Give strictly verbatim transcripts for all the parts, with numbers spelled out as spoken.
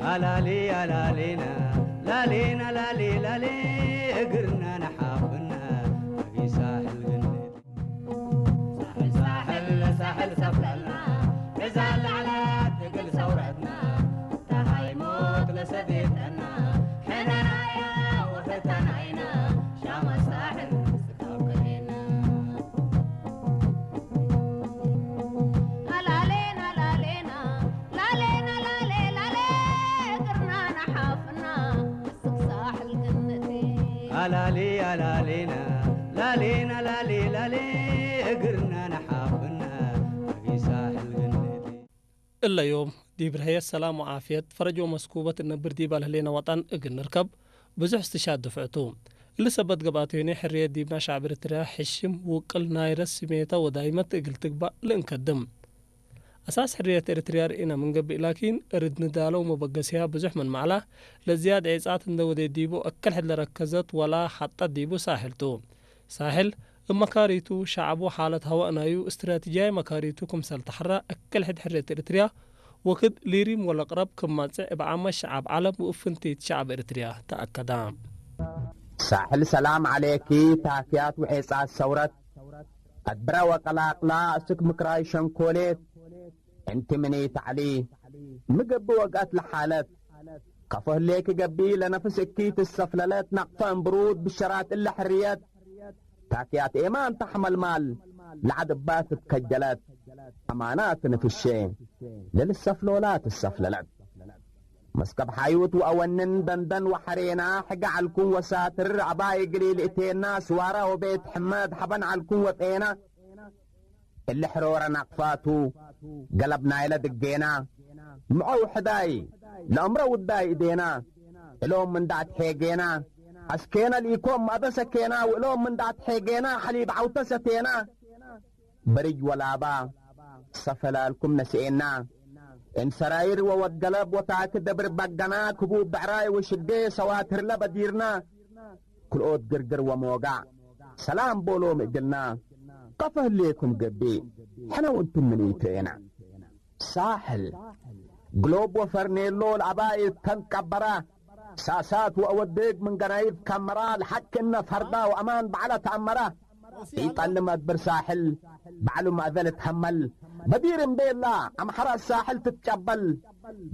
አላሊ አላሊና ላሊና ላሊ ላሊ እግርና ነሓፍና አቢ ሳሕል ግንት። ሳሕል ሳሕል ሳሕል ሰፍለልና እዛ ለዐለት እግል ሰውረትና ተሃይሞት ለሰዴተና ሕናያ ወፈተናይና ሻማ ሳሕል ስካብ ከሌና። አላሌና ላሌና ላሌና ላሌ ላሌ እግርና ነሓፍና እስክ ሳሕል ግንቴ። አላሌ አላሌና ላሌና ላሌ ላሌ እግርና ነሓፍና አቢ ሳሕል ግንቴ። እለ ዮም ዲብ ርሀየት ሰላም ወዓፍየት፣ ፈረጅ ወመስኩበት እነብር ዲብ አልህሌነ ወጠን እግል ንርከብ ብዙሕ እስትሻድ ድፍዕቱ። እሊ ሰበት ገብአት ህኔ ሕርየት ዲብና ሸዕብ ኤሪትርያ ሕሽም፣ ውቅል፣ ናይረት፣ ስሜተ ወዳይመት እግል ትግባእ ለእንከድም። አሳስ ሕርየት ኤሪትርያ ርኢነ ምን ገብእ ላኪን፣ እርድ ንዳለው መበገስያ ብዙሕ ምን መዕላ፣ ለዝያድ ዔጻት እንደ ወዴት ዲቡ እክል ሕድ ለረከዘት ወላ ሐጠት ዲቡ ሳሕል ቱ። ሳሕል እብ መካሪቱ፣ ሸዐቡ፣ ሓለት ሀወእ ናዩ፣ እስትራቲጅያይ መካሪቱ ክምሰል ተሐራ፣ እክል ሕድ ሕርየት ኤሪትርያ ወክድ ሊሪም ወለቅረብ ክም መጽእ እብ ዓመት ሸዐብ ዐለም ወእብ ፍንቲት ሸዐብ ኤሪትርያ ተአከዳ። ሳሕል ሰላም ዐሌኪ፣ ታክያት ወዔጻት ሰውረት፣ አድብረ ወቀላቅላ፣ እስክ ምክራይ ሸንኮሌት፣ እንቲ ምኒ ተዐሊ፣ ምግብ ወግአት ለሓለት፣ ከፎ ህሌኪ ገብእ ለነፍስ እኪ ትሰፍለለት፣ ነቅፈ እምብሩድ ብሸራት እለ ሕርየት፣ ታክያት ኤማን ተሐመልማል፣ ለዐድ እባ ትትከጀለት፣ አማናት ንፍሼ ለልሰፍሎላ ትሰፍለለት። መስከብ ሓዩት ወአወንን ደንደን ወሐሬና፣ ሕገ ዐልኩም ወሳትር፣ አባይ እግል ኢልእቴና፣ ስዋራ ወቤት ሕመድ ሐበን ዐልኩም ወጤና። እሊ ሕሮረ ናቅፋቱ፣ ገለብ ናይለ ድጌና፣ ምዖ ውሕዳይ፣ ለአምረ ውዳይ እዴና፣ እሎም ምንዳ አትሔጌና፣ አስኬነ ልኢኮም ማእደ ሰኬና፣ ወእሎም ምንዳ አትሔጌና፣ ሐሊብ ዐውተ ሰቴና። በርጅ ወላባ፣ ሰፈላልኩም ነስኤና፣ እም ሰራይር ወወድ ገለብ ወታክ ደብር በገና፣ ክቡብ ብዕራይ ወሽዴ፣ ሰዋትርለ በዲርና፣ ክልኦት ግርግር ወሞጋዕ፣ ሰላም ቦሎም እግልና፣ ከፈ ህሌኩም ገብእ፣ ሕነ ወእንቱም ምን ኢትሬና። ሳሕል፣ ግሎብ ወፈርኔሎ ለአባይ እተንቀበራ፣ ሳሳት ወአወድግ ምን ገናይብ ከመራ፣ ለሐቅ እነ ፈርዳ ወአማን በዐለ ተአመራ። ኢጠልም አድብር ሳሕል፣ በዐሉ ማእዘ ልትሀመል፣ በዲር እምቤላ አምሐረ ሳሕል ትትጨበል።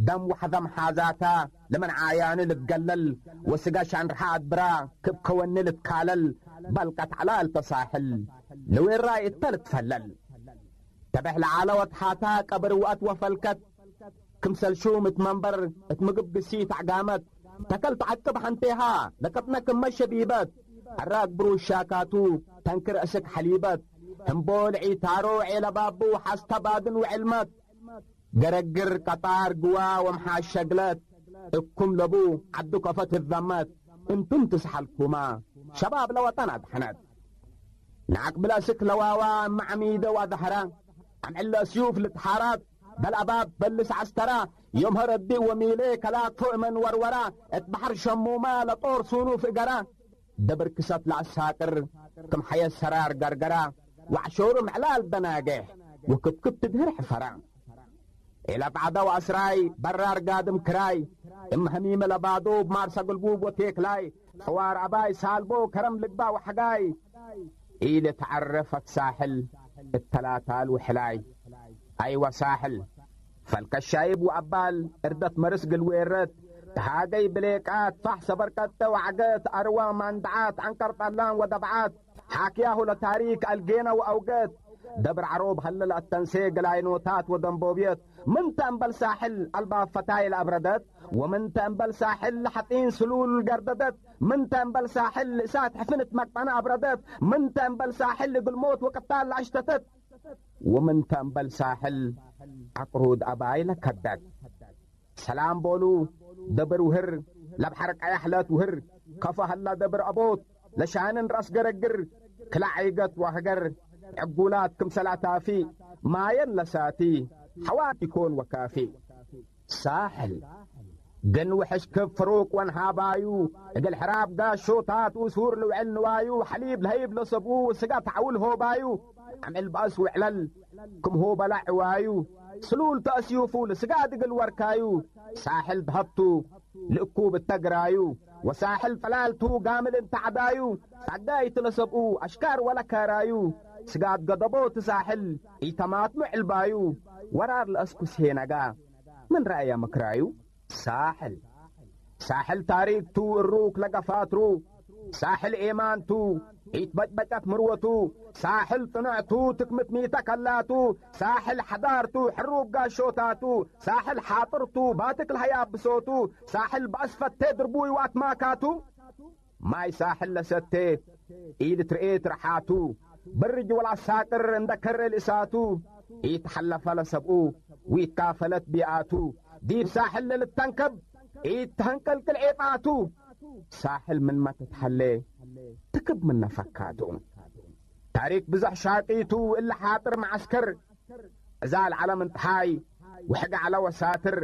ደም ወሐዘም ሓዛታ፣ ለምን ዓያኑ ልትገለል፣ ወስጋ ሻንርሓ አድብራ፣ ክብ ከወኒ ልትካለል፣ በልቀት ዐላ እልተ ሳሕል፣ ለዌራይ እተ ልትፈለል። ተበሕ ለዓለ ወትሓታ፣ ቀብር ወአት ወፈልከት፣ ክምሰል ሹም እት መንበር፣ እት ምግብ ግሲት አዕጋመት፣ ተከል ተዐቅብ ሐንቴሃ፣ ለቀጥነ ክመ ሸቢበት፣ አራግ ብሩሽ ሻካቱ፣ ተንክር እስክ ሐሊበት፣ ህምቦል ዒታሮ፣ ዔለባቡ፣ ሐስተ ባድን ወዕልመት፣ ገረግር ቀጣር ግዋ ወምሓሸግለት፣ እኩም ለቡ ዐዱ ከፈ ትዘመት፣ እንቱም ትስሐልኩማ፣ ሸባብ ለወጠን አድሐነት። ነዐቅብ ለእስክ ለዋዋ እመ ዐሚደ ወአድሐረ፣ አምዕል ለእስዩፍ ልትሓራት፣ በል አባብ በልስ ዐስተረ፣ ዮም ሀረዲእ ወሚሌ ከላክፎ እመን ወርወረ፣ እት በሐር ሸሙመ ለጦር ሱኑፍ እገረ፣ ደብር ክሰት ለአሳቅር፣ ክም ሐየት ሰራር ገርገረ፣ ወዐሾሩ ምዕላል ደናጌሕ፣ ወክብክብ ትድህር ሕፈረ። ኢለትዐደ ወአስራይ፣ በራር ጋድም ክራይ፣ እም ሀሚመ ለባዶብ፣ ማርሰ ግልቡብ ወቴክላይ፣ ሕዋር አባይ ሳልቦ፣ ከረም ልግባእ ወሐጋይ፣ ኢልትዐረፈት ሳሕል እተላታል ወሕላይ። አይወ ሳሕል፣ ፈልከ ሻይብ ወአባል፣ እርደት መርስ ግልዌረት፣ ተሃገይ ብሌቃት፣ ፋሕ ሰበር ቀጠ ወዐገት፣ አርዋ ማንድዓት፣ ዐንቀር ጠላን ወደብዓት፣ ሓክያሁ ለታሪክ አልጌነ ወአውገት። ደብር ዐሮብ ሀለ ለአተንሴ ገላይኖታት ወደንቦብየት። ምንተ እምበል ሳሕል አልባብ ፈታይ ለአብረደት፣ ወምንተ እምበል ሳሕል ለሐጢን ስሉል ገርደደት፣ ምንተ እምበል ሳሕል እሳት ሕፍን እት መቅጠነ አብረደት፣ ምንተ እምበል ሳሕል እግል ሞት ወቅታል ለአሽተተት፣ ወምንተ እምበል ሳሕል ዐቅሩድ አባይ ለከደት። ሰላም ቦሉ፣ ደብር ውህር፣ ለብሐር ቀያሕ ለትውህር፣ ከፎ ሀላ ደብር አቦት፣ ለሻንን ረአስ ገረግር፣ ክላዕ ዒገት ወሀገር፣ ዕጉላት ክምሰል አታፊ፣ ማየን ለሳቲ፣ ሐዋት ኢኮን ወካፊ። ሳሕል፣ ግን ውሕሽ ክብ ፍሩቅ ወንሃባዩ፣ እግል ሕራብ ጋሾታት ኡሱር ልውዕል ንዋዩ፣ ሐሊብ ለሀይብ ለሰቡ፣ ስጋ ተዐውል ሆባዩ፣ አምዕል በአስ ውዕለል ክም ሆበላ ዕዋዩ፣ ስሉል ተአስዩፉ ንስጋድ እግል ወርካዩ። ሳሕል ደሀብቱ ልእኩብ እተ ግራዩ፣ ወሳሕል ጥላልቱ ጋምል እንተ ዐዳዩ። ጸጋይቱ ለሰብኡ አሽካር ወለካራዩ። ስጋድ ገደቦ ቱ ሳሕል ኢተማትሙ ዕልባዩ። ወራር ለአስኩ ስሄነጋ ምን ረአየ ምክራዩ። ሳሕል፣ ሳሕል ታሪክ ቱ እሩክ ለገፋትሩ። ሳሕል ኤማን ቱ፣ ኢትበጭበጨት ምርወቱ። ሳሕል ጽኑዕ ቱ፣ ትክምት ሚተ ከላቱ። ሳሕል ሐዳር ቱ፣ ሕሩብ ጋሾታቱ። ሳሕል ሓጥር ቱ፣ ባትክ ለሀያብ ብሶቱ። ሳሕል በአስፈቴ ድርቡይ ወአትማካቱ። ማይ ሳሕል ለሰቴ፣ ኢልትርኤት ርሓቱ። በርጅ ወለአሳቅር እንደ ከረ ልእሳቱ። ኢትሐለፈ ለሰብኡ፣ ወኢትካፈለት ቢአቱ። ዲብ ሳሕል ለልተንከብ፣ ኢተንቀልቅል ዔጣቱ። ሳሕል ምንመ ትትሐሌ፣ ትክብ ምነ ፈካቱ። ታሪክ ብዞሕ ሻቂቱ፣ እለ ሓጥር መዐስከር። ዕዛል ዐለ ምን ጠሃይ፣ ወሕገ ዐለ ወሳትር።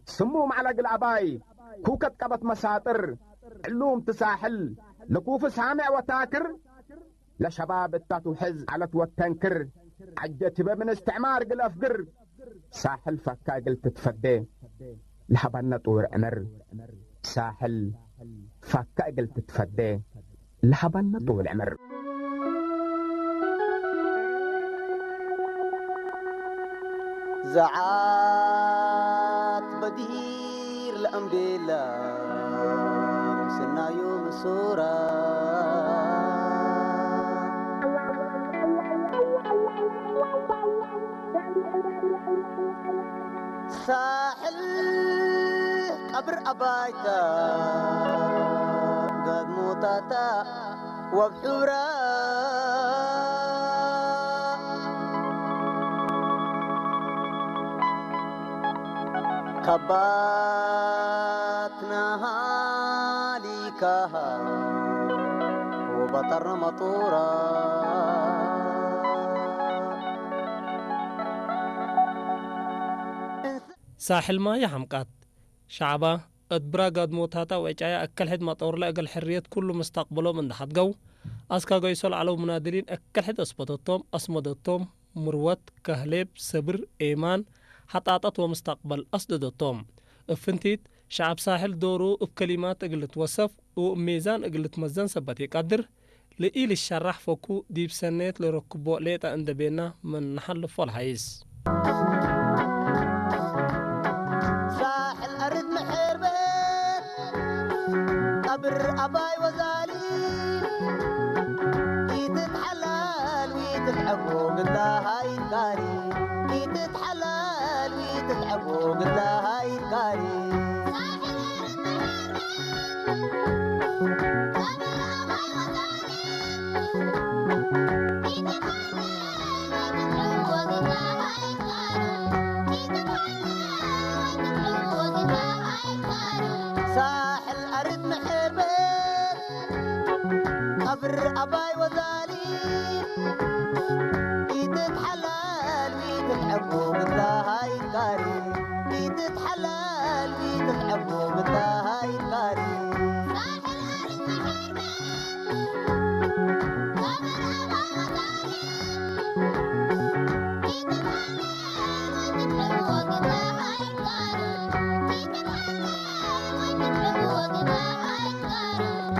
ስሙም ዐለ እግል አባይ፣ ኩከት ቀበት መሳጥር። ዕሉም ቱ ሳሕል፣ ለኩፍስ ሃምዕ ወታክር። ለሸባብ እታ ትውሕዝ ዐለት ወተንክር። ዐጀ ቲበ ምን እስትዕማር እግል አፍግር። ሳሕል ፈካ እግል ትትፈዴ፣ ለሀበነ ጥውር ዕምር። ሳሕል ፈካ እግል ትትፈዴ፣ ለሀበነ ጥውል ዕምር። ዘዓት በዲር ለአምቤላ፣ ምስናዩ ምሱራ። ሳሕል ቀብር አባይታ፣ ጋድሞታታ ወብሑራ። ከባትናሃ ሊካሃ ወበጠር መጡራ። ሳሕል ማየ ሐምቃት። ሸዐባ፣ እት ብራ ጋድሞታታ ወዕጫያ እከል ሕድ መጦርለ እግል ሕርየት ኩሉ ምስተቅበሎም እንዴ ሐድገው፣ አስክ ገይሶ ለዐለው ሙናድሊን እከል ሕድ አስበተቶም፣ አስመደቶም፣ ምርወት፣ ከህሌብ፣ ሰብር፣ ኤማን፣ ሐጣጠት ወምስተቅበል አስደደቶም። እብ ፍንቲት፣ ሸዐብ ሳሕል ዶሩ እብ ከሊማት እግል ልትወሰፍ ወእብ ሜዛን እግል ልትመዘን ሰበት ኢቀድር፣ ለኢልሸራሕ ፈኩ ዲብ ሰኔት ለረክቦ ሌጠ እንዴ ቤና ምን ነሐልፎ ለሀይስ። ሳሕል አርድ መሐርበት ቀብር አባይ ወዛሊ፣ ኢትትሐላል ወኢትትሐጎ ግላሃይ ጋሪ፣ ኢትትሐላል ወኢትትሐጎ ግላሃይ ጋሪ። ሳሕል አርድ መሐርበት ቀብር አባይ ወዛሊ፣ ኢትትሐላል ወኢትትሐጎ ግላሃይ ጋሪ፣ ኢትትሐላል ወኢትትሐጎ ግላሃይ ጋሪ።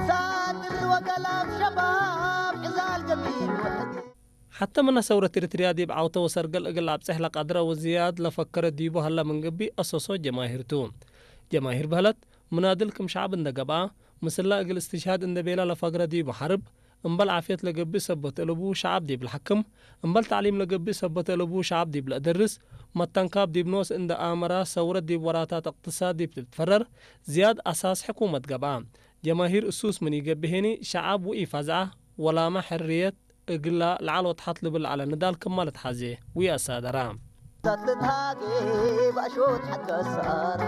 ሳድር ወገላብ ሸባብ ዕዛል ገቢል ወሕድ። ሐተ ምነ ሰውረት ኤሪትርያ ዲብ ዐውተ ወሰርገል እግል ለአብጽሕ ለቀድረ ወዝያድ ለፈከረ ዲቡ ሀለ ምን ገብእ አሰሶ ጀማሂር ቱ። ጀማሂር በህለት፣ ምናድል ክም ሸዐብ እንደ ገብአ፣ ምስላ እግል እስትሽሃድ እንደ ቤላ ለፈግረ ዲቡ ሐርብ፣ እምበል ዓፍየት ለገብእ ሰበት እልቡ ሸዐብ ዲብ ለሐክም፣ እምበል ተዕሊም ለገብእ ሰበት እልቡ ሸዐብ ዲብ ለአደርስ፣ መተንካብ ዲብ ኖስ እንደ አመራ፣ ሰውረት ዲብ ወራታት እቅትሳድ ዲብ ትትፈረር፣ ዝያድ አሳስ ሕኩመት ገብአ። ጀማሂር እሱስ ምን ኢገብእ ሄኒ፣ ሸዐብ ወኢፋዝዐ ወላመ ሕርየት እግላ ለዐል ወተሐት ልብል ዐለ ንዳል ክመ ልትሐዜ ወኢአሳደራ። ዛት ልትሃጌ ባሾት ሐቀ ሰአራ።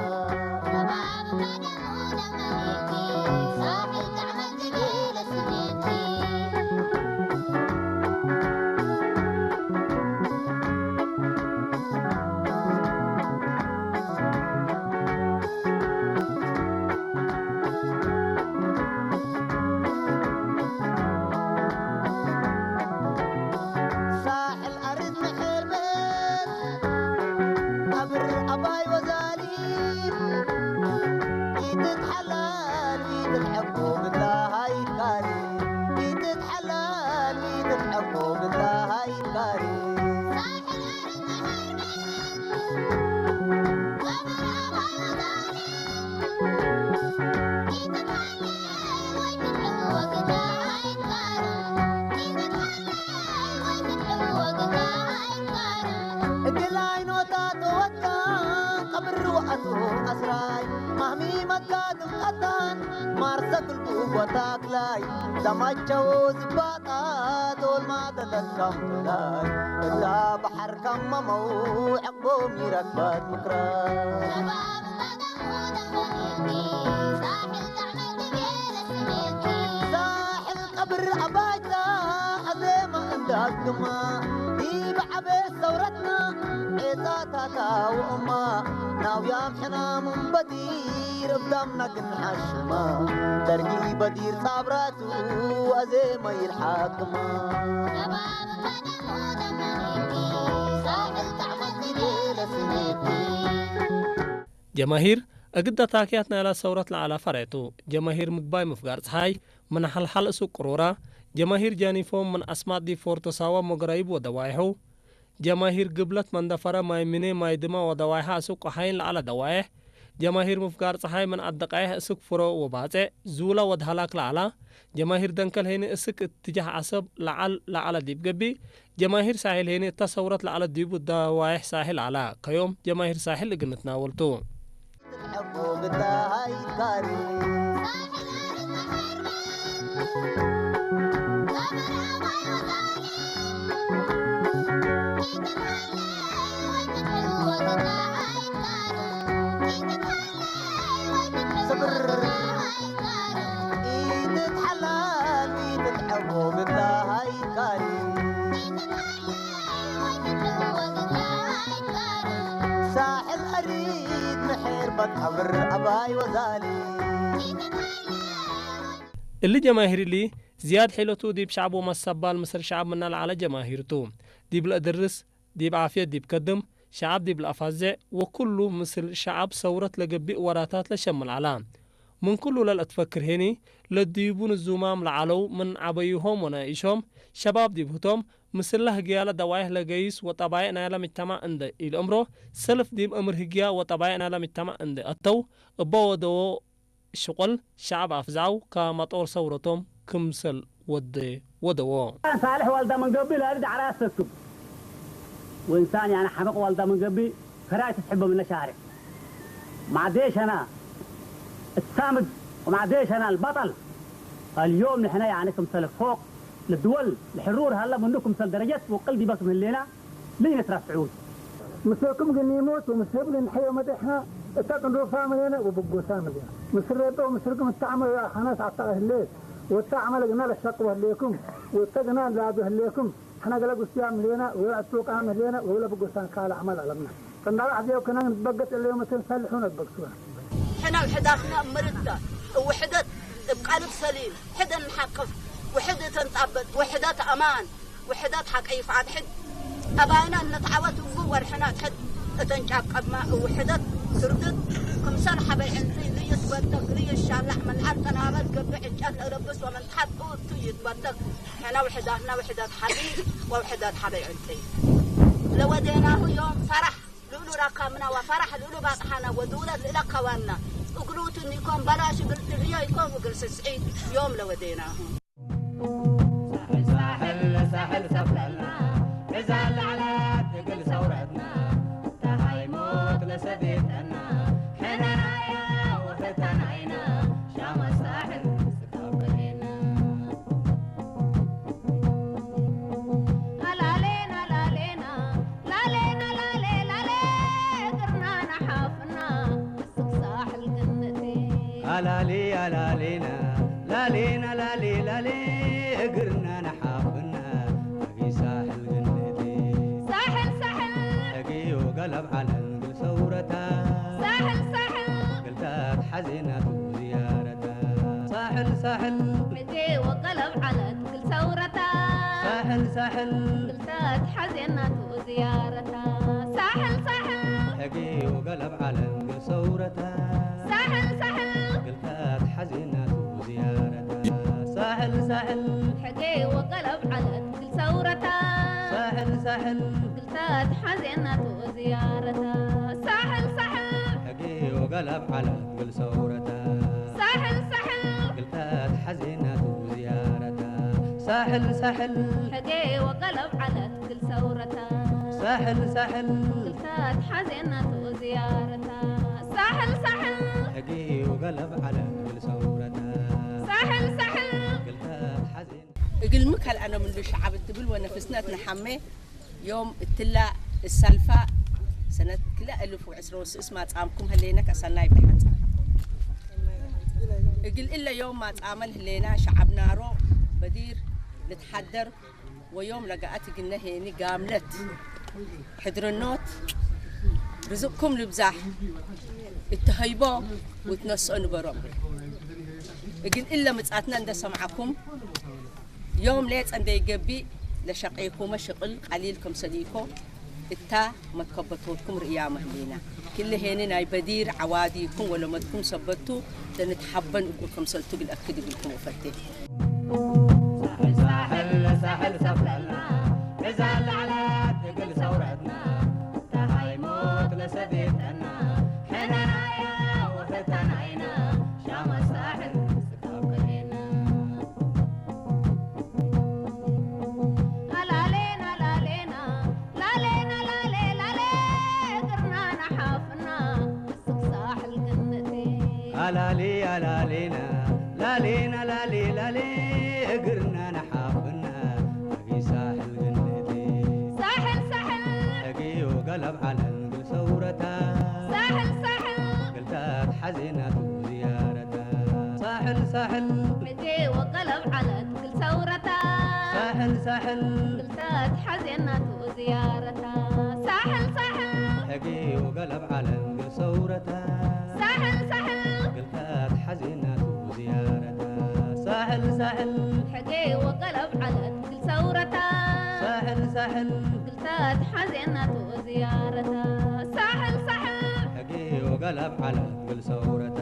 ሳሕል አርድ መሐርበት አባይ ወዛሊም ኢትትሐላል ኢትትሐቆ ግላሃይ ካሪ፣ ኢትትሐላል ኢትትሐቆ ግላሃይ ካሪ። እግል አይኖታ ተወካ ቀብር ወአቱ አስራይ ማህሚ መካ ድምቀታን ማርሰ ክልቱ ወታክላይ ደማቸው ዝባጣ ዶል ማተተካም ክላይ እታ በሐር ከመመው ዕቅቦም ይረክበት ምክራ። ሳሕል ቀብር አባይታ አዜመ እንዳግማ፣ ዲብ ዐቤት ሰውረትና ዔጻታታ ወእማ፣ ናውያም ሕናም እምበዲር እብ ዳምና ግንሓሽማ፣ ደርጊ በዲር ጻብራቱ አዜመ ይልሓክማ። ጀማሂር እግል ደታክያት ናይላ ሰውረት ለዐለ ፈሬ ቱ። ጀማሂር ምግባይ ምፍጋር ጸሓይ ምን ሐልሐል እሱቅ ቅሩራ፣ ጀማሂር ጃኒፎም ምን አስማጥ ዲብ ፎርቶ ሳዋ ሞገራይብ ወደዋይሑ፣ ጀማሂር ግብለት መንደፈረ ማይ ምኔ ማይ ድመ ወደዋይሐ እሱቅ ቀሓይን ለዐለ ደዋይሕ፣ ጀማሂር ምፍጋር ጸሓይ ምን አደቃይሕ እስክ ፍሮ ወባጼዕ ዙለ ወድ ሀላክ ለዐላ፣ ጀማሂር ደንከል ሄኒ እስክ እትጃህ ዐሰብ ለዐል ለዐለ ዲብ ገብእ፣ ጀማሂር ሳሕል ሄኒ እተ ሰውረት ለዐለ ዲቡ ደዋይሕ ሳሕል ዐላ። ከዮም ጀማሂር ሳሕል እግል ንትናወል ቱ። ሰብር ኢትትሐላል ኢትትሐጎ ግዳሃይ ካሪ። ሳሕል አሪድ ምሕር በቃብር አባይ ወዛሊ። እሊ ጀማሂር እሊ ዝያድ ሒለቱ ዲብ ሸዐብ ወመሰባል ምስል ሸዐብ ምነ ለዐለ ጀማሂር ቱ። ዲብ ለእድርስ ዲብ ዓፍየት ዲብ ከድም፣ ሸዐብ ዲብ ለአፋዜዕ ወክሉ ምስል ሸዐብ ሰውረት ለገብእ ወራታት ለሸምል ዐላ። ምን ክሉ ለልአትፈክር ሄኒ፣ ለዲቡ ንዙማም ለዐለው ምን ዐበዩሆም ወነኢሾም ሸባብ ዲብ ህቶም፣ ምስለ ህግያለ ደዋይሕ ለገይስ ወጠባይዕ ናይለ ምጅተማዕ እንዴ ኢልአምሮ፣ ሰልፍ ዲብ አምር ህግያ ወጠባይዕ ናይለ ምጅተማዕ እንዴ አተው፣ እበ ወደዎ ሽቁል ሸዐብ አፍዝዐው ከመጦር ሰውረቶም ክምሰል ወዴ ወደዎ። ሳልሕ ዋልዳ ምን ገብእ ለአርድ ዐራስ ሰክብ። ወእንሳን ያነ ሐመቅ ዋልዳ ምን ገብእ ፈራይ ትትሕበ ምነ ሻርዕ። ማዕዴሸና እሳምድ ወማዕዴሸና አልበጠል። አልዮም ንሕነ ያነ ክምሰል ፎቅ ለድወል ለሕሩር ሀለ ምኑ ክምሰል ደረጀት ውቅል ዲበ ክም ህሌና፣ ለኢነትረፍዑ። ምስልኩም ግኒሞት ወምስልኩም ግንሐዮ መጤሕና፣ እተ ቅንዶፋም ህሌነ ወብጎሳም ህሌነ። ምስል ረቢ ወምስልኩም እተዐመ ወአኻናስ ዐጣ ህሌት፣ ወእተ አዕመል ግና ለሸቅቦ ህሌኩም፣ ወእተ ግና ላዱ ህሌኩም፣ ሕነ ገለ ጉስያም ህሌነ፣ ወእቱ ቃም ህሌነ፣ ወእለ ብጎሳም ካለ አዕመል አለምነ። ቅንዳል አሕዜው ክነ ንትበገስ እለ ዮመትን ሰልሑ ነትበግሱና። ሕነ ውሕዳትነ እምርተ እብ ውሕደት እብ ቀልብ ሰሊም ሕድ እንሐቅፍ፣ ውሕድ እት እንጣበጥ፣ ውሕደት አማን፣ ውሕደት ሐቀ ይፍዓል ሕድ። አባይነ እንትዓወት እቡ ወርሕነ ሕድ እት እንጫቀብመ እብ ውሕደት ስርድት፣ ክምሰል ሐበይ ዕንጽይ ልይትበደግ ልይሻላዕ ምን ዐድ ጠናበት ገብእ ዕንጨት ለእለብስ ወምን ተሐት እቱ ይትበደግ። ሕነ ውሕዳትነ ውሕደት ሐሊል ወውሕደት ሐበይ ዕንጽይ። ለወዴናሁ ዮም ፈራሕ። ልእሉ ረካምነ ወፈራሕ ልእሉ ባጽሓነ ወዱለት ልእለ ከዋነ እግሉቱ ኒኮን በላሽ እግል ትርእዮ ኢኮን እግል ስስዒ ዮም ለወዴናሁ። ሳሕል ሳሕል ሳሕል ሰብለልና ዕዛል ለዐለት እግል ሰውረትና ተሃይሞት ለሰዴተና ሕናያ ወፈተናይና ሻመ ሳሕል ስካብ ከሌና። አላሌና ላሌና ላሌና ላሌ ላሌ እግርና ነሓፍና እስክ ሳሕል ግንእቲ። አላሌ አላሌና ላሌና ላሌ ላሌ እግርና ነሓፍና እግል ሳሕል ግንእቲ። ሳሕል ሳሕል ሕግዮ ገለብ ዐለን እግል ሰውረታ። ሳሕል ሳሕል እግል ታትሐዜናቱ ዝያረታ። ሳሕል ሳሕል ሕግዮ ገለብ ዐለት እግል ሰውረታ። ሳሕል ሳሕል እግል ታትሐዜናቱ ዝያረታ። ሳሕል ሳሕል ሕግዮ ሳሕል እግል ተትሐዜና ቱ ዝያረታ። ሳሕል ሳሕል ሕጊ ወገለብ ዐለት እግል ሰውረታ። ሳሕል ሳሕል እግል ተትሐዜና ቱ ዝያረታ። ሳሕል ሳሕል ሕጊ ወገለብ ዐለት እግል ሰውረታ። ሳሕል ሳሕል እግል ተትሐዜና ቱ ዝያረታ። ሳሕል ሳሕል ሕጊ ወገለብ ዐለት እግል ሰውረታ። ሳሕል ሳሕል እግል ተትሐዜና እግልሚ ከልአነ ምንዱ ሸዐብ እት ብል ወነፍስነ እት ነሐሜ፣ ዮም እትላ እሳልፋ ሰነት ክልኤ እልፍ ወዕስረ ወስስ ማጻምኩም ህሌነ ከሰናይ ብርሃን ጸንሐኩም። እግል እለ ዮም ማጻመን ህሌና ሸዐብ ናሮ በዲር ልትሐደር ወዮም ለገአት እግልነ ሄኒ ጋምለት ሕድርኖት ርዝቅኩም ልብዛሕ እትሀይቦ ወትነስኦ ንበሮ። እግል እለ ምጻትነ እንደ ሰምዐኩም ዮም ሌጸ እንደ ኢገብእ ለሸቄኩመ ሽቅል ቀሊል ክምሰሊኮ እታ መትከበቶትኩም ርእያመ ህሌና። ክል ሄኒ ናይ በዲር ዐዋዲኩም ወለመድኩም ሰበት ቱ ለንትሐበን እቡ ክምሰልቱ እግል አክድ እግልኩም እፈቴ። ሳሕል ሳሕል ሳሕል ሰፍለልና፣ ዕዛል ለዐለት እግል ሰውረትና፣ ተሃይሞት ለሰዴተና፣ ሕነናያ ወሕተናይና፣ ሻመ ሳሕል ስካብ ከሌና። አላሌና ላሌና፣ ላሌና ላሌ ላሌ፣ እግርና ነሓፍና፣ እስክ ሳሕል ግንእቲ። አላሊ አላሌና፣ ላሌና ላሌ ላሌ፣ እግርና ነሓፍና፣ አቢ ሳሕል ግንእቲ። ሳሕል ሳሕል ሕጊ ወገለብ ዐለን እግል ሰውረታ። ሳሕል ሳሕል እግል ተትሐዜና ቱ ዝያረታ። ሳሕል ሳሕል ሕጊ ወገለብ ዐለት እግል ሰውረታ። ሳሕል ሳሕል እግል ተትሐዜና ቱ ዝያረታ። ሳሕል ሳሕል ሕጊ ወገለብ ዐለን እግል ሰውረታ። ሳሕል ሳሕል እግል ተትሐዜና ቱ ዝያረታ። ሳሕል ሳሕል ሕጊ ወገለብ ዐለት እግል ሰውረታ። ሳሕል ሳሕል እግል ተትሐዜና ቱ ዝያረታ። ሳሕል ሳሕል ሕጊ ወገለብ ዐለት እግል ሰውረታ።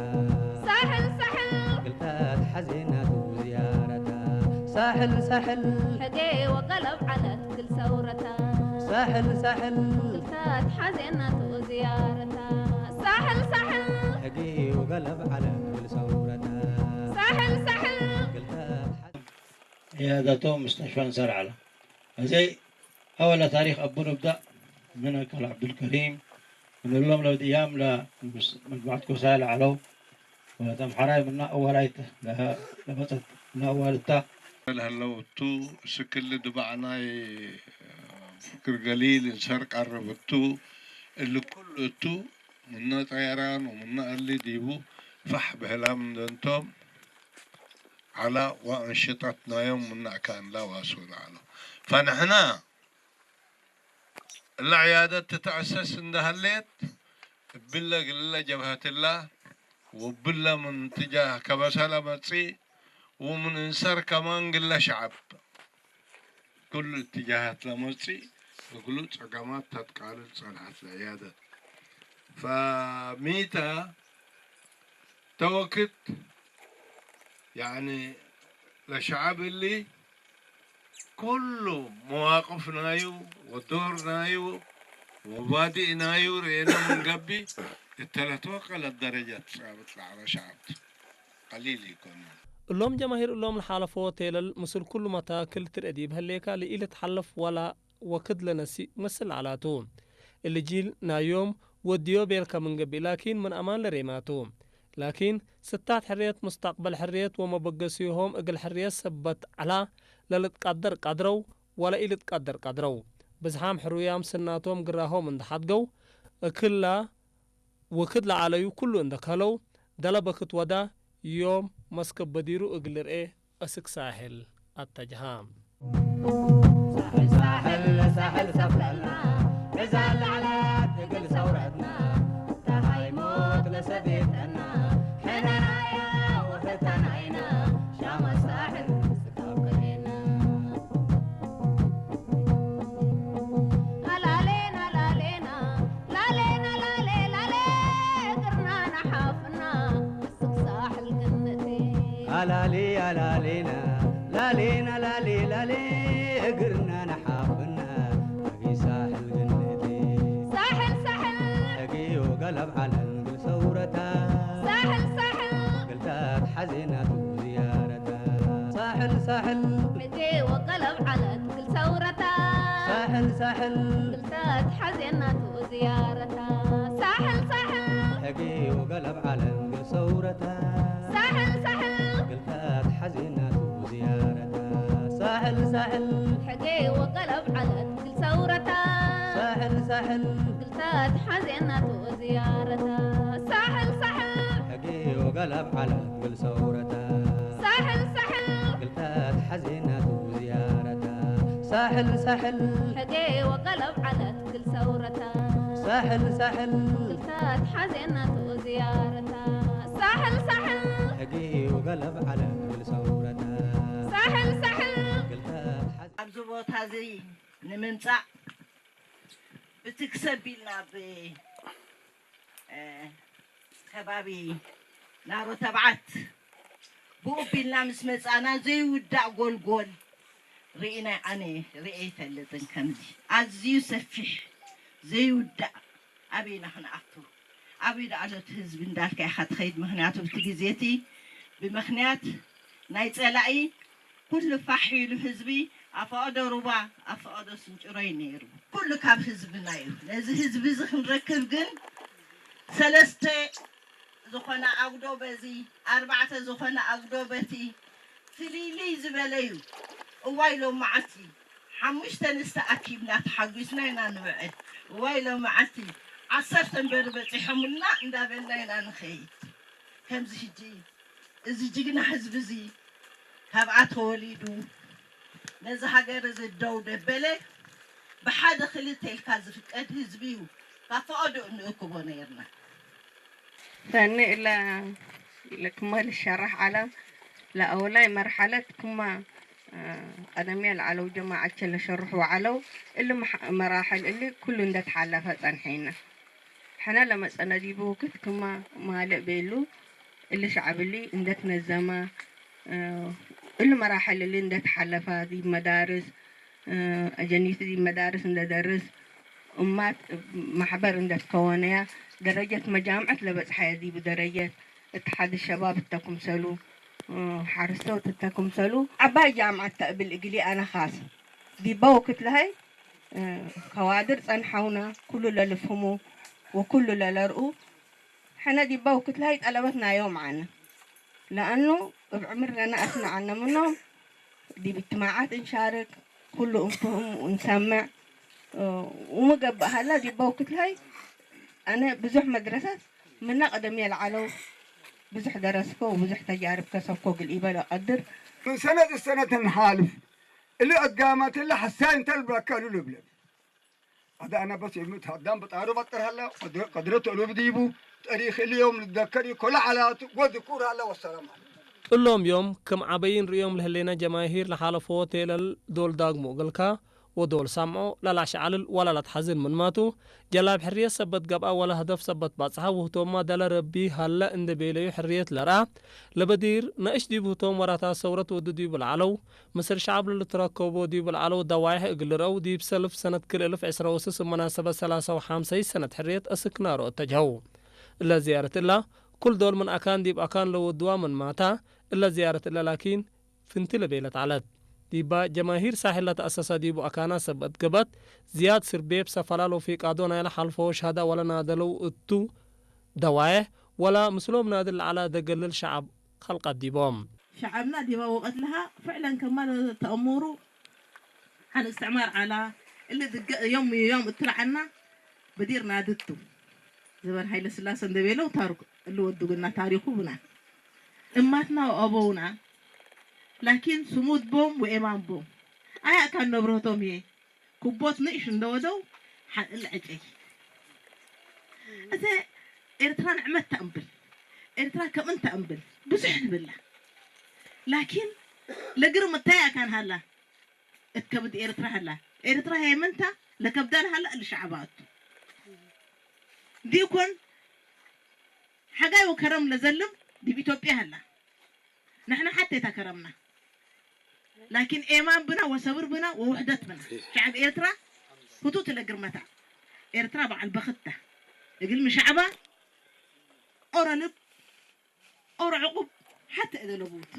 ሳሕል ሳሕል እግል ተትሐዜና ቱ ዝያረታ። ሳሕል ሳሕል ሕጌ ወገለብ ዐለት እግል ሰውረታ። ሳሕል ሳሕል እግል ተትሐዜና ቱ ዝያረታ። ሳሕል ሳሕል ሕጌ ወገለብ ዐለት እግል ሰውረታ። ሳሕል ሳሕል እግል ተትሐ- عيادته مستشفى انصار على. هذه أول تاريخ أبو نبدأ من أكل عبد الكريم، من اللوم لو ديام ل مجموعة كوسايل علو، ولتم حراي منا أول آيت لها لبطت منا أول تا. ለህለው እቱ፣ እስክል ድባዕ ናይ ፍክር ገሊል እንሰር ቀርብ እቱ፣ እሊ ኩሉ እቱ፣ ምነ ጠየራን ወምነ እሊ ዲቡ ፋሕ ብህላም እንደንቶም፣ ዐለ ወአንሽጠት ናዮም ምነ አካንላ ዋሶነ ዐለው። ፈንሕና እለ ዕያደት ትትአሰስ እንደ ሀሌት፣ እብለ ግለ ጀብሀትላ ወእብለ ምን ትጃህ ከበሰ ለመጽእ ወምን እንሰር ከማን ግለ ሸዐብ፣ ክሉ እትጃሃት ለመጽእ እግሉ ጸገማት ተትቃልል ጸንሐት ለዕያደት። ፈሚተ ተወክት፣ ያኒ፣ ለሸዐብ እሊ፣ ኩሉ መዋቅፍ ናዩ ወዶር ናዩ ወመባዲእ ናዩ ርኤነ ምን ገብእ፣ እተ ለትወቀለት ደረጀት ጻብጥ ለዐለ ሸዐብ ቱ። ቀሊል ኢኮን። እሎም ጀማሂር እሎም ለሓለፎ ቴለል ምስል ኩሉ መታክል ትርኤ ዲብ ህሌከ ለኢልትሐለፍ ወላ ወክድ ለነስእ ምስል ዐላቱ። እሊ ጂል ናይ ዮም ወድዮ ቤልከ ምን ገብእ ላኪን ምን አማን ለሬማቱ። ላኪን ስታት ሕርየት ሙስተቅበል ሕርየት ወመበገሲሆም እግል ሕርየት ሰበት ዐላ ለልትቀደር ቀድረው ወለኢልትቀደር ቀድረው። ብዝሓም ሕሩያም ስናቶም ግራሆም እንዴ ሐድገው እክላ ወክድ ለዐለዩ ኩሉ እንዴ ከለው፣ ደለ በክት ወዳ ዮም መስከብ በዲሩ እግል ልርኤ አስክ ሳሕል አተጅሃ። ሳሕል ሳሕል ሳሕል ሰፍለልና፣ ዕዛል ለዐለት እግል ሰውረትና፣ ተሃይሞት ለሰዴተና፣ ሕነናያ ወሕተናይና፣ ሻመ ሳሕል ስካብ ከሌና። አላሌና ላሌና፣ ላሌና ላሌ ላሌ፣ እግርና ነሓፍና፣ እስክ ሳሕል ግንእቲ። አላሌ አላሌና፣ ላሌና ላሌ ላሌ፣ እግርና ነሓፍና፣ አቢ ገለብ ዐለት እግል ሰውረታ። ሳሕል ሳሕል። እግል ተአትሐዜናቱ ዝያረታ። ሳሕል ሳሕል። ሕጌ ወገለብ ዐለት እግል ሰውረታ። ሳሕል ሳሕል። እግል ተአትሐዜናቱ ዝያረታ። ሳሕል ሳሕል። ሕጌ ወገለብ ዐለት እግል ሰውረታ። ሳሕል ሳሕል። እግል ተአትሐዜናቱ ዝያረታ። ሳሕል ሳሕል። ሕጌ ወገለብ ዐለት እግል ሰውረታ። ሳሕል ሳሕል። እግል ተአትሐዜናቱ ዝያረታ። ሳሕል ሳሕል። ሕጌ ወገለብ ዐለት እግል ሰውረታ። ሳሕል ሳሕል። እግል ተአትሐዜናቱ ዝያረታ። ሳሕል ሳሕል። ሕጌ ወገለብ ዐለት እግል ሰውረታ። ሳሕል ሳሕል። እግል ተአትሐዜናቱ ዝያረታ። ሳሕል ሳሕል። ሕጌ ወገለብ ዐለት እግል ሰውረታ። ሳሕል ሳሕል። እግል ተአትሐዜ- ኣብዚ ቦታ እዚ ንምምጻእ ብትክሰብ ቢልና ብ-፣ እ፣ ከባቢ ናሮ ተብዓት ብኡ ቢልና ምስ መጻና ዘይውዳእ ጎልጎል ርኢና፣ ኣነ ርኤ ኣይፈልጥን። ከምዚ ኣዝዩ ሰፊሕ ዘይውዳእ ኣበይና ክንኣቱ፧ ኣበይ ደኣ ኣሎ እቲ ህዝቢ እንዳልካ ኢኻ ትኸይድ። ምኽንያቱ ብቲ ግዜ እቲ ብምኽንያት ናይ ጸላኢ ኩሉ ፋሕ ኢሉ ህዝቢ ኣብ ፈቐዶ ሩባ ኣብ ፈቐዶ ስንጭሮ እዩ ነይሩ። ኩሉ ካብ ህዝብና እዩ። ነዚ ህዝቢ እዚ ክንረክብ ግን ሰለስተ ዝኾነ ኣጉዶ በዚ፣ ኣርባዕተ ዝኾነ ኣጉዶ በቲ ፍልይልይ ዝበለ እዩ። እዋይ ሎመዓልቲ ሓሙሽተ ንስተ ኣኪብና ተሓጒስና ኢና ንውዕል። እዋይ ሎመዓልቲ ዓሰርተ እምበር በጺሖምልና እንዳበልና ኢና ንኸይድ። ከምዚ ሕጂ እዚ ጅግና ህዝቢ እዚ ካብኣ ተወሊዱ ነዚ ሃገር እዚ ደው ደበለ ብሓደ ክልተ ኢልካ ዝፍቀድ ህዝቢ እዩ። ካብ ፈቐድኡ ንእክቦ ነይርና። ሰኒ እለ፣ እለ ክመ ልሸራሕ ዐለ፣ ለአውላይ መርሐለት ክመ፣ እ፣ ቀደምየ ለዐለው ጀማዐቼ ለሸርሑ ዐለው። እሊ መሕ-፣ መራሕል እሊ ኩሉ እንዴ ተሓለፈ ጸንሐይነ። ሕነ ለመጸነ ዲቡ ወክድ ክመ ማልእ ቤሉ፣ እሊ ሸዐብ እሊ እንዴ ትነዘመ፣ እ፣ እሊ መራሕል እሊ እንዴ ተሓለፈ፣ ዲብ መዳርስ፣ እ፣ አጀኒት ዲብ መዳርስ እንዴ ደርስ፣ እማት እብ መሕበር እንዴ ትከወነያ፣ ደረጀት መጃምዐት ለበጽሐየ ዲቡ ደረጀት እትሓድ ሸባብ እተ ክምሰሉ፣ እ፣ ሐርሰት እተ ክምሰሉ፣ ዐባይ ጃምዐት ተ እብል እግሊ አነ ካስ ዲበ ወክድ ለሀይ፣ እ፣ ከዋድር ጸንሐውነ፣ ኩሉ ለልፍህሙ ወኩሉ ለለርኡ፣ ሕነ ዲበ ወክድ ለሀይ ጠለበት ናዮም ዐነ። ለአኑ እብ ዕምር ለነአስነ ዐልነ ምኖም፣ ዲብ እጅትማዓት እንሻርክ፣ ኩሉ እንፍህም ወእንሰምዕ፣ እ፣ ወሚ ገብእ ሀላ፣ ዲበ ወክድ ለሀይ አነ ብዙሕ መድረሰት ምነ ቀደምየ ለዐለው ብዙሕ ደረስኮ ወብዙሕ ተጃርብ ከሰብኮ እግል ኢበ ለቀድር። ምን ሰነት እሰነት እንሓልፍ፣ እሊ አጋማት እሊ ሐሳይ እንተ ልብለከ እሉ ልብለብ። አዳነ በስ እብ ምትሀዳም ብጣሩ በጥር ሀለ፣ ቀድረ፣ ቀድረት እሉብ ዲቡ፣ ጠሪክ እሊ ዮም ልትደከር ኢኮለ ዐላቱ ወድኩር ሀለ። ወሰላም ዐለይኩም። እሎም ዮም ክም ዐበይን ርእዮም ለህሌነ ጀማሂር ለሓለፎ ቴለል ዶል ዳግሞ እግልካ ወዶል ሰምዖ ለለአሸዐልል ወለለትሐዝን ምንማቱ፣ ጀላብ ሕርየት ሰበት ገብአ ወለ ህደፍ ሰበት በጽሐ ውህቶምመ ደለ ረቢ ሀለ እንዴ ቤለዩ ሕርየት ለርአ ለበዲር ነእሽ ዲብ ህቶም ወራታት ሰውረት ወዱ ዲቡ ለዐለው፣ ምስል ሸዐብ ለልትረከቦ ዲብ ለዐለው ደዋይሕ እግል ልርአው፣ ዲብ ሰልፍ ሰነት ክልኤ እልፍ ዕስራ ወስስ እብ መናሰበት ሰላሳ ወሐምሳይ ሰነት ሕርየት አስክ ናሮ እተጅሀው። እለ ዝያረት እለ፣ ኩል ዶል ምን አካን ዲብ አካን ለወድዋ ምንማታ፣ እለ ዝያረት እለ ላኪን ፍንቲ ለቤለት ዐለት። ዲባ ጀማሂር ሳሕል ለተአሰሰ ዲቡ አካና ሰበት ገብአት፣ ዝያድ ስርቤብ ሰፈላል ወፊቃዶ ናይለ ሐልፈዎ ሸህዳ ወለናደለው እቱ፣ ደዋዬሕ ወለ ምስሎም ናድል ለዐለ ደገልል ሸዐብ ከልቀት ዲቦም። ሸዐብና ዲበ ወቀት ለሀ ፍዕለን ከማ ለተአሙሩ ሐን እስትዕማር ዐላ፣ እሊ ድገ ዮም ዮም እትረዐና በዲር ናድቱ። ዘበን ሀይለ ስላሰ እንዴ ቤለው ታርኩ እሊ ወዱ ግና ታሪኩ ብና። እማትና ወአበውና ላኪን ስሙድ ቦም ወኤማን ቦም። አይ አካን ነብረቶም ህዬ ክቦት ንእሽ እንደ ወደው ሐ-፣ እለ ዕጨይ። እተ ኤርትራ ንዕመት ተእምብል፣ ኤርትራ ከም እንተ እምብል ብዙሕ ንብላ። ላኪን ለግርም እታይ አካን ሀላ፣ እት ከብድ ኤርትራ ሀላ። ኤርትራ ሄ ምንታ ለከብዳ ለሀላ እሊ ሸዐባ እቱ። ዲኮን ሐጋይ ወከረም ለዘልም ዲብ ኢትዮጵያ ሀላ። ንሕነ ሐቴ ተ ከረምና። ላኪን ኤማን ብና ወሰብር ብና ወውሕደት ብና። ሸዐብ ኤርትራ ህቱት ለግርመታ። ኤርትራ በዐል በክት ተ። እግል ምሻዕባ ኦሮ ልብ፣ ኦሮ ዕቁብ ሐተ እለ ለቡት።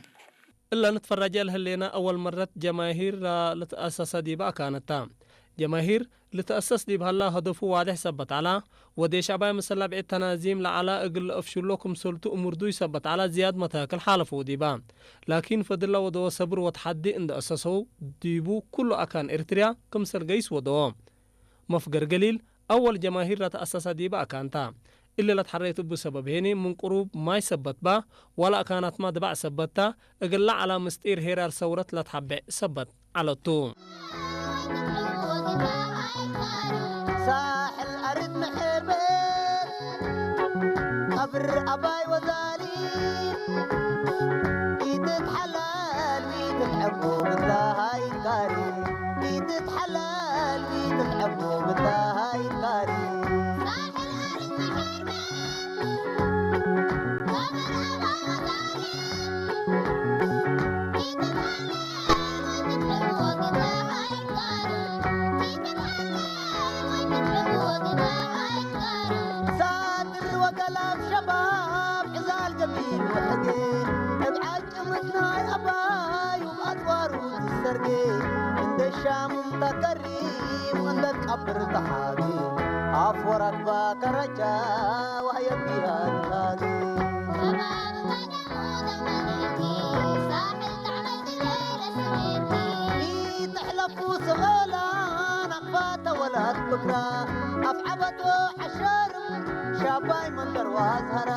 እለ ንትፈረጀ ለህሌነ፣ አወል መረት ጀማሂር ለልትአሰሰ ዲበ አካነት ተ። ጀማሂር ልትአሰስ ዲብ ሀላ፣ ሀደፉ ዋዴሕ ሰበት ዐላ፣ ወዴሽ አባይ ምሰል አብዕድ ተናዚም ለዐላ እግል ለአፍሹሎ ክምሰልቱ እሙር ዱይ ሰበት ዐላ፣ ዝያድ መታክል ሓለፈው ዲበ። ላኪን፣ ፈድል ለወደወ ሰብር ወተሐዲ እንዴ አሰሰው፣ ዲቡ ኩሉ አካን ኤርትርያ ክምሰል ገይስ ወደወ። መፍገር ገሊል፣ አወል ጀማሂር ለተአሰሰ ዲበ አካን ተ። እሊ ለትሐሬት እቡ ሰበብ ሄኒ፣ ምን ቅሩብ ማይ ሰበት በ፣ ወለ አካናትመ ድባዕ ሰበት ተ፣ እግል ለዐላ ምስጢር ሄራር ሰውረት ለትሐቤዕ ሰበት ዐለቱ። ሳሕል አርድ ምሕርበት፣ ቀብር አባይ ወዛሊ፣ ኢትትሐለል ወኢትትሐጎ ብታሃይ ጋሪ፣ ኢትትሐለል ወኢትትሐጎ ብታሃይ ጋሪ። ሳድር ወገላብ ሸባብ ዕዛል ገቢል ወሕጌ፣ እብ ዓጭምት ናይ አባዩ አጽዋሩ ትሰርጌ፣ እንደ ሻምም ተከሪም እንደ ቀብር ተሓጌ፣ አፍ ወረግባ ከረጃ ወህየ ቢሃ ንታጌ። ኢትሕለፉ ስኦላ ናቅፋተ ወላት ብክራ፣ አፍዓበቶ ሐሸርም ሻባይ መንደር ወአዝሀራ፣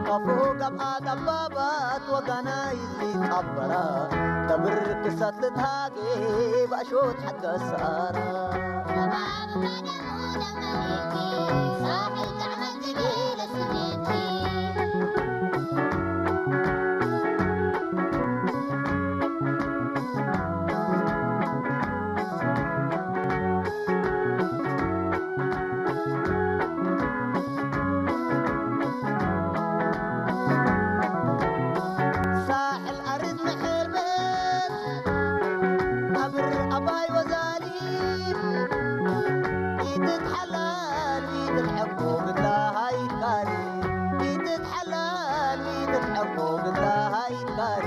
ከፍሁ ገብአ ደባባት ወጋናይ ሊቀበራ፣ ከብር ክሰት ልትሃጌ በአሾት ሐቀ ሰአራ። ሳሕል አርድ ምሕርበት፣ ቀብር አባይ ወዛሊም፣ ኢትትሐለል ወኢትትሐጎ ብታሃይ ጋሪ፣ ኢትትሐለል ወኢትትሐጎ ብታሃይ ጋሪ።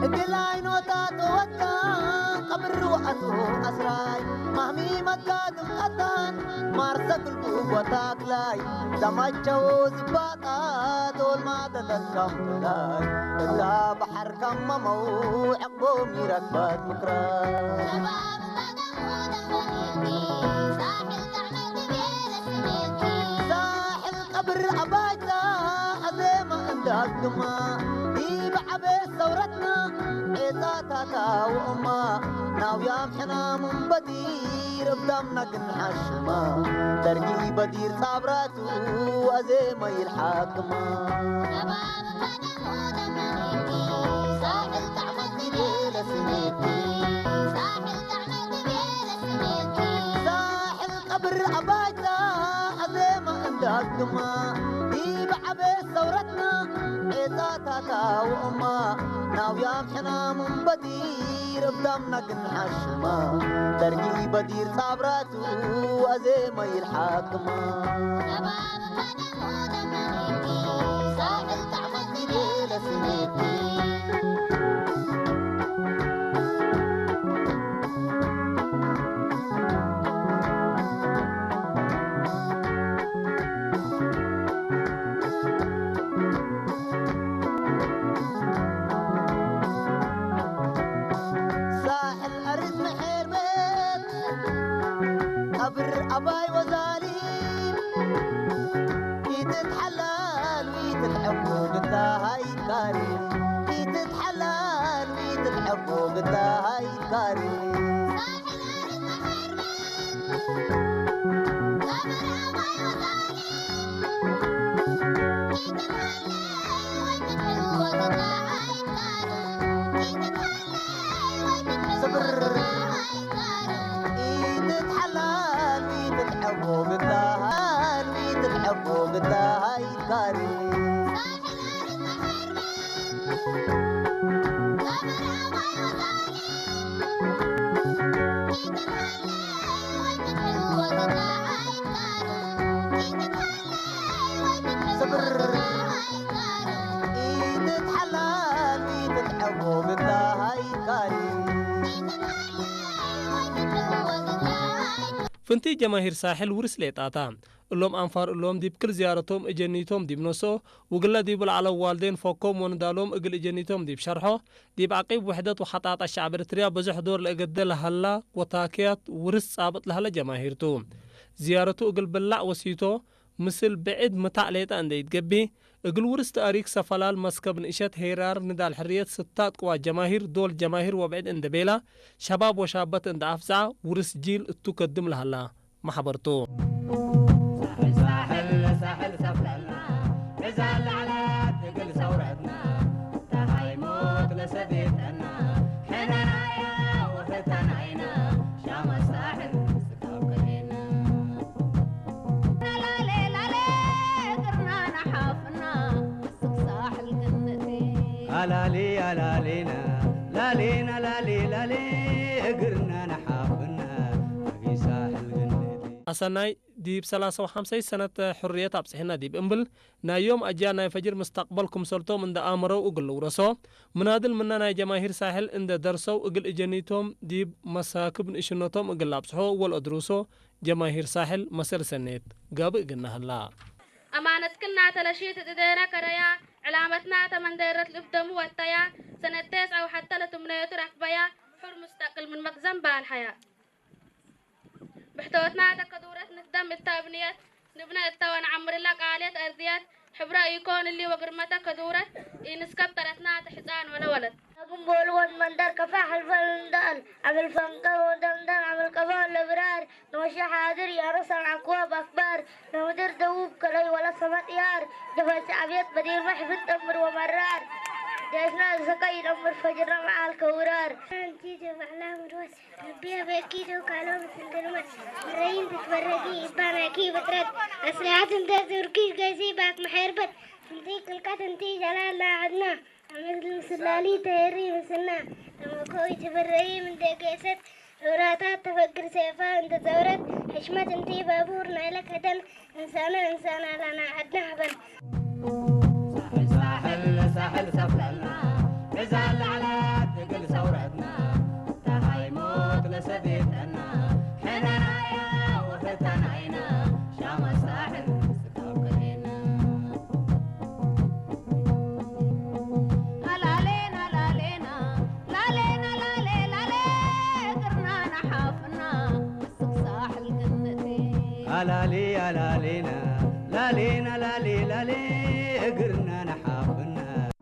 እግል አይኖታ ተወካ ቀብር ወአቱ አስራይ ማህሚ መትካ ድምቀታን ማርሰ ክልቡ ወታክላይ ዘማቸው ዝባጣ ዶል ማደተት ካምላይ እታ በሐር ካመመው ዕቅቦም ይረክባት ምክራ። ሳሕል ቀብር አባይታ አዜመ እንዳግማ፣ ዲብ ዐቤት ሰውረትና ዔጻታታ ወእማ፣ ናውያም ሕናም እምበዲር እብ ዳምና ግንሓሽማ፣ ደርጊ በዲር ጻብራቱ አዜመ ይልሓክማ። ሳሕል ቀብር አባይታ አዜመ እንዳግማ፣ ዲብ ዐቤት ሰውረትና ዔጻታታ ወእማ፣ ናውያም ሕናም እምበዲር እብ ዳምና ግንሓሽማ፣ ደርጊ በዲር ጻብራቱ አዜመ ይልሓክማ። ሳሕል አርድ ምሕርበት፣ ቀብር አባይ ወዛሊም፣ ኢትትሐለል ወኢትትሐጎ ግዳሃይ ጋሪ፣ ኢትትሐለል ወኢትትሐጎ ግዳሃይ ጋሪ። ስብር። ኢትትሐለል ኢትትሐጎ ግዳሃ ዳሃይ ካሪ። ስብር። ኢትትሐላል ኢትትሐጎ ግዳሃይ ካሪ። ፍንቲይ ጀማሂር ሳሕል ውርስ ሌጣታ። እሎም አንፋር እሎም ዲብ ክል ዝያረቶም እጀኒቶም ዲብ ኖሶ፣ ውግለ ዲቡ ለዐለው ዋልዴን ፎኮም ወንዳሎም እግል እጀኒቶም ዲብ ሸርሖ፣ ዲብ ዐቂብ ውሕደት ወሐጣጣ ሸዕብ ኤረትርያ በዞሕ ዶር ለእገዴ ለሀላ ወታክያት ውርስ ጻብጥ ለሀለ ጀማሂር ቱ። ዝያረቱ እግል ብላዕ ወሲቶ ምስል ብዕድ ምታዕ ሌጠ እንዴ ኢትገብእ፣ እግል ውርስ ተእሪክ ሰፈላል መስከብ ንእሸት ሄራር ንዳል ሕርየት ስታት ቅዋት ጀማሂር፣ ዶል ጀማሂር ወብዕድ እንዴ ቤላ፣ ሸባብ ወሻበት እንዴ አፍዝዓ፣ ውርስ ጂል እቱ ከድም ለሀላ። መሐበርቱ። ሳሕል ሳሕል ሳሕል ሰፍለልና፣ ዕዛል ለዐለት እግል ሰውረትና፣ ተሃይሞት ለሰዴተና፣ ሕነናያ ወሕተናይና፣ ሻመ ሳሕል ስካብ ከሌና። ላሌ ላሌ እግርና ነሓፍና፣ ምስክ ሳሕል ግንእቲ። አላሊ አላሊና፣ ላሌና ላሌ ላሌ እግርና ነሓፍና፣ እግል ሳሕል ግንእቲ። አሰናይ ዲብ ሰላሳ ወሐምሳይ ሰነት ሕርየት አብጽሕነ ዲብ እምብል፣ ናይ ዮም አጅያል ናይ ፈጅር ምስተቅበል ክምሰልቶም እንደ አመረው እግል ልውረሶ፣ ምናድል ምነ ናይ ጀማሂር ሳሕል እንደ ደርሰው እግል እጀኒቶም ዲብ መሳክብ ንእሽነቶም እግል ለአብጽሖ ወለአድሩሶ ጀማሂር ሳሕል መሰል ሰኔት ጋብእ እግልነ ሀላ። አማነትክና ተለሺት እት እዴነ ከረያ፣ ዕላመትና ተመንዴረት ልብደሙ ወተያ፣ ሰነት ቴስዐ ወሐተ ለትምነየቱ ረክበያ፣ ሑር ሙስተቅል ምን መክዘን ባልሐያ። ብሕቶትና ተከዱረት ንክደም እተ እብንየት፣ ንብነ እተ ወነዐምርለ ቃልየት አርድየት፣ ሕብረ ኢኮን እሊ ወግርመተ ከዱረት፣ ኢንስከብ ተረትና ተሕጻን ወለ ወለት። አግም ቦልወን መንደር ከፋሕ አልፈል እንዳል፣ አምል ፈንቀር ወደምደም፣ አምል ቀፎ ለብራር፣ ኖሸ ሓድር ያረሰን አክዋብ አክባር፣ ለምድር ደቡብ ከለይ ወለ ሰመጥ ያር፣ ጀፈት ሸዕብየት በዲር መሕፍን ጠምር ወመራር፣ ዴሽና ሰቀይ ይጠምር ፈጅርና መዓል ከውራር። አንቲ ጀማዕላ ምርወስ። ረቢ አበኪ ዶካሎ ምስል ግርመት፣ ምረይን ትትበረጊ እባናኪ ብጥረት፣ አስሊሐት እንተ ዙርኪ ገይሲ ባክ መሐርበት፣ ፍንትይ ክልቀት እንቲ ጀላል ለዐድና፣ አመት ምስላሊ ተሄሪ ምስልና፣ ተመኮይ ትበረይ ምን ደገሰት፣ ሑራታት ተፈግር ሴፋ እንተ ዘውረት፣ ሕሽመት እንቲ ባቡር ናይለ ከደን፣ እንሳነ እንሳና ላና ዐድና ሀበን። ሳሕል ሳሕል ሳሕል ሰፍለልና፣ ዕዛል ለዐለት እግል ሰውረትና፣ ተሃይሞት ለሰዴተና፣ ሕነናያ ወሕተናይና፣ ሻመ ሳሕል ስካብ ከሌና። አላሌና ላሌና፣ ላሌና ላሌ ላሌ፣ እግርና ነሓፍና፣ ምስክ ሳሕል ግንእቲ። አላሊ አላሌና፣ ላሌና ላሌ ላሌ፣ እግርና